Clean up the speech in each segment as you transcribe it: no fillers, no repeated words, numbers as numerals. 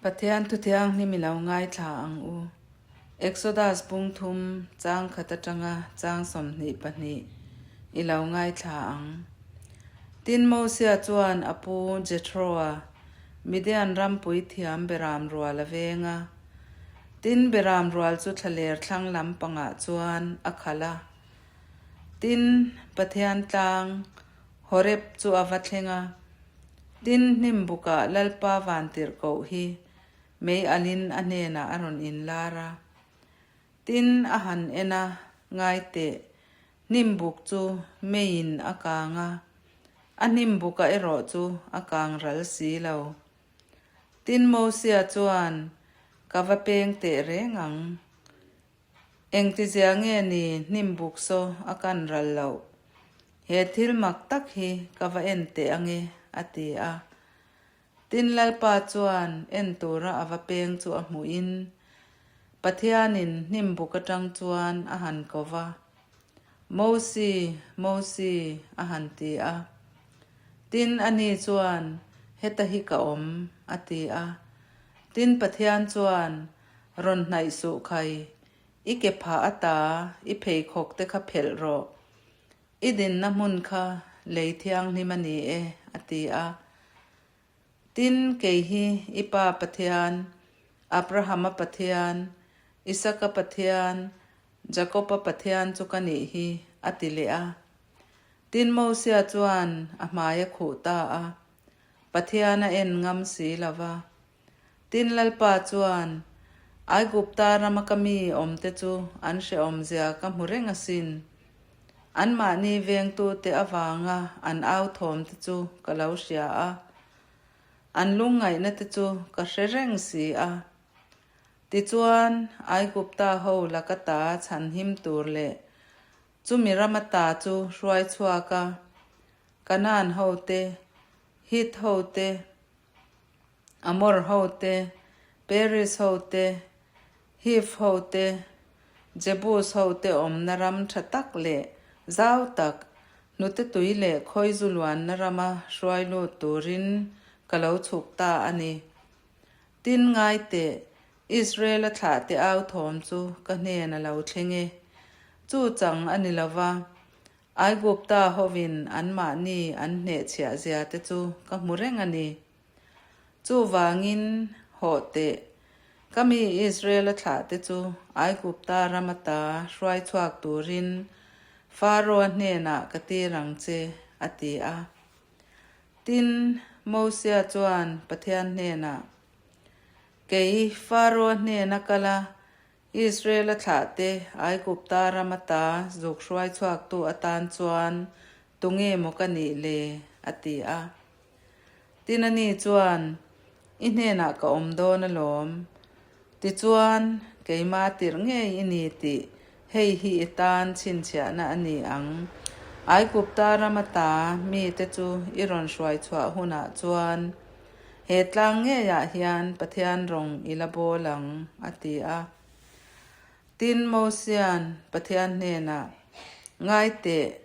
Pathian thu thianghlim i lo ngaithla ang u. Exodus bung thum chang khat atanga chang 22 i lo ngaithla ang. Tin Mosia chuan a pu Jethroa, Midian ram puithiam beram rual a veng a. Tin beram rual chu thlaler thlang lam pangah chuan a khalh a. Tin Pathian tlang Horeb chu a va thleng a, tin hnim bukah Lalpa vantirhkoh hi mei alin a hnenah a rawn inlar a. Tin a han en a, ngai teh, hnim buk chu meiin a kang a, a hnim buka erawh chu a kang ral si lo. Tin Mosia chuan, Ka va peng teh reng ang. Engtizia nge ni hnim buk saw a kan ral loh? He thil mak tak hi ka va en teh ange, a ti a. Tin Lalpa chuan en tura a va peng chu a hmuhin, Pathianin hnim buk atang chuan a han ko va, Mosi, Mosi, a han ti a. Tin ani chuan, Heta hi ka awm, a ti a. Tin Pathian chuan, Rawn hnaih suh khai, i ke phah ata i pheikhawk te kha phelh rawh. I dinna hmun kha lei thianghlim a ni e, a ti a. Tin, kei hi i pa Pathian, Abrahama Pathian, Isaka Pathian, Jakoba Pathian chu ka nih hi, a ti leh a. Tin, Mosia chuan a hmai a khuh ta a, Pathian a en ngam si lo va. Tin Lalpa chuan, Aigupta rama ka mi awmte chu an hrehawmzia ka hmu reng asin. Anmahni vengtute avanga an au thawmte chu ka lo hria a, an lungngaihna te chu ka hre reng si a. Tichuan, Aigupta ho laka ta chhanhim tur leh chumi rama ta chu hruai chhuak a, Kanaan hote, Hit hote, Amor ho te, Peris ho te, Hiv ho te, Jebus ho te awmna ram tha tak leh zau tak, hnute tui leh khawizu luanna rama hruai lut turin ka lo chhuk ta a ni. Tin ngai teh, Israel-a thlahte au thawm chu ka hnen a lo thleng e. Chu chang a ni lo va, Aigupta hovin anmahni an hnehchhiah zia te chu ka hmu reng a ni. Chuvangin, hawh teh, ka mi Israel-a thlahte chu Aigupta ram ata hruai chhuak turin Faro-a hnenah ka tir ang che, a ti a. Tin, Mosia chuan Pathian hnenah, Kei Faro-a hnena kal a, Israel-a thlahte Aigupta ram ata zuk hruai chhuaktu atan chuan tunge maw ka nih le? a ti a. Tin ani chuan, I hnenah ka awm dawn alawm. Tichuan, keima tirh ngei i ni tih hei hi i tan chhinchhiahna a ni ang. Aigupta ram ata mite chu i rawn hruai chhuah hunah chuan he tlang ngeiah hian Pathian rawng i la bawl ang, a ti a. Tin, Mosia'n Pathian hnenah, Ngai teh,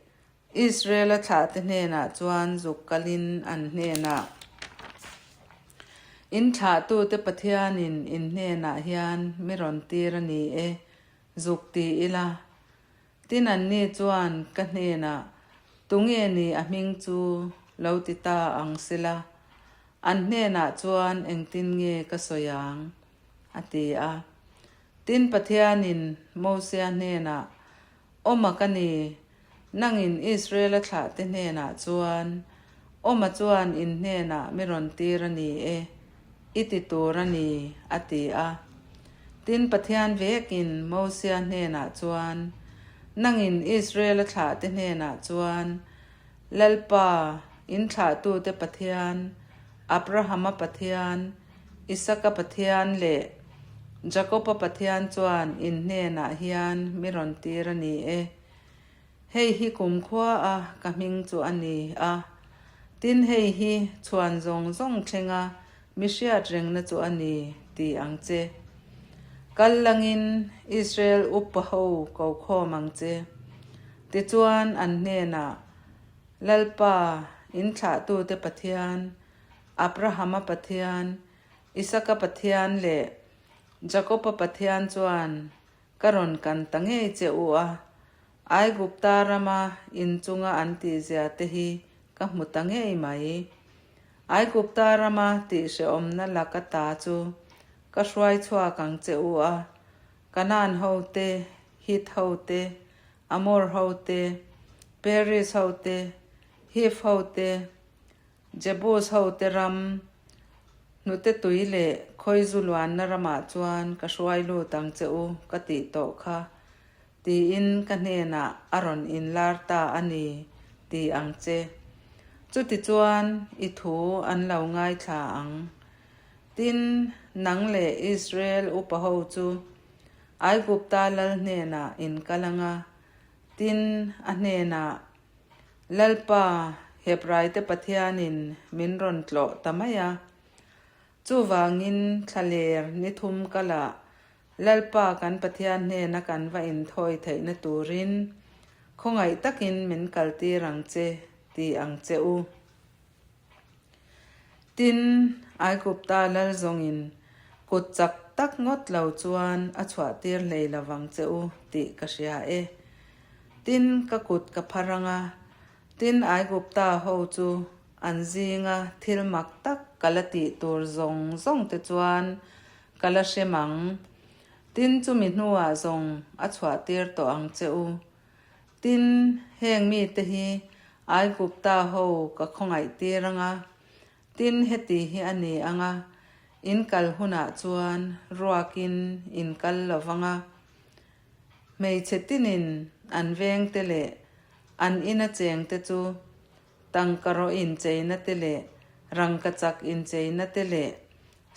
Israel-a thlahte hnenah chuan zuk kalin an hnenah, In thlahtute Pathianin in hnenah hian mi rawn tir a ni e, zuk ti ila. Tin anni chuan ka hnenah, Tunge ni a hming chu lo ti ta ang sela, an hnenah chuan engtin nge ka sawi ang? a ti a. Tin Pathianin Mosia hnenah, Awma ka ni, nangin Israel-a thlahte hnenah chuan, Awma chuan in hnenah mi rawn tir a ni e, i ti tur a ni, a ti a. Tin, Pathian vekin Mosia hnenah chuan, Nangin Israel-a thlahte hnenah chuan, Lalpa, in thlahtute Pathian, Abrahama Pathian, Isaka Pathian leh Jakoba Pathian chuan in hnenah hian mi rawn tir a ni e. Hei hi kumkhua a ka hming chu a ni a, tin hei hi chhuan zawng zawng thlenga mi hriat rengna chu a ni ti ang che. Kal langin Israel upa ho ko khawm ang che. Tichuan an hnenah, Lalpa, in thlahtute Pathian, Abrahama Pathian, Isaka Pathian leh Jakoba Pathian chuan ka rawn kan ta ngei che u a, Aigupta rama in chunga an tihzia te hi ka hmu ta ngei mai. Aigupta rama tihhrehawmna laka ta chu ka hruai chhuak ang che u a, Kanaan ho te, Hit ho te, Amor ho te, Peris ho te, Hiv ho te, Jebus ho te ram, hnute tui leh khawizu luanna ramah chuan ka hruai lut ang che u ka tih tawh kha, tiin ka hnenah a rawn inlar ta a ni, ti ang che. Chutichuan i thu an lo ngaithla ang. Tin, nang leh Israel upa ho chu Aigupta lal hnenah in kal ang a, tin, a hnenah, Lalpa, Hebraite Pathianin min rawn tlawh ta mai a. Chuvangin thlaler ni thum kalah Lalpa kan Pathian hnena kan va inthawi theihna turin khawngaih takin min kaltir ang che ti ang che u. Tin, Aigupta lal zawngin kut chak tak ngawt lo chuan a chhuahtir hlei lovang che u tih ka hria e. Tin, ka kut ka phar ang a, tin Aigupta ho chu an zinga thil mak tak ka la tih tur zawng zawng te chuan ka la hrem ang. Tin, chumi hnuah zawng a chhuahtir tawh ang che u. Tin, heng mite hi Aigupta ho ka khawngaih tir ang a, tin heti hi a ni ang a, in kal hunah chuan ruakin in kal lo vang a, hmeichhe tinin an vengte leh an ina chengte chu tangkaraw incheina te leh rangkachak incheina te leh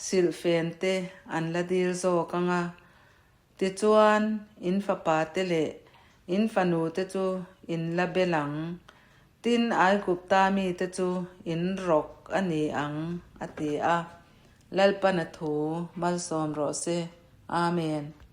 silhfen te an la dil zawk ang a. Tichuan, in fapate leh in fanute chu in la bel ang, tin Aigupta mite chu in rawk a ni ang, a ti a. Lalpana thu malsawm rawh se. Amen.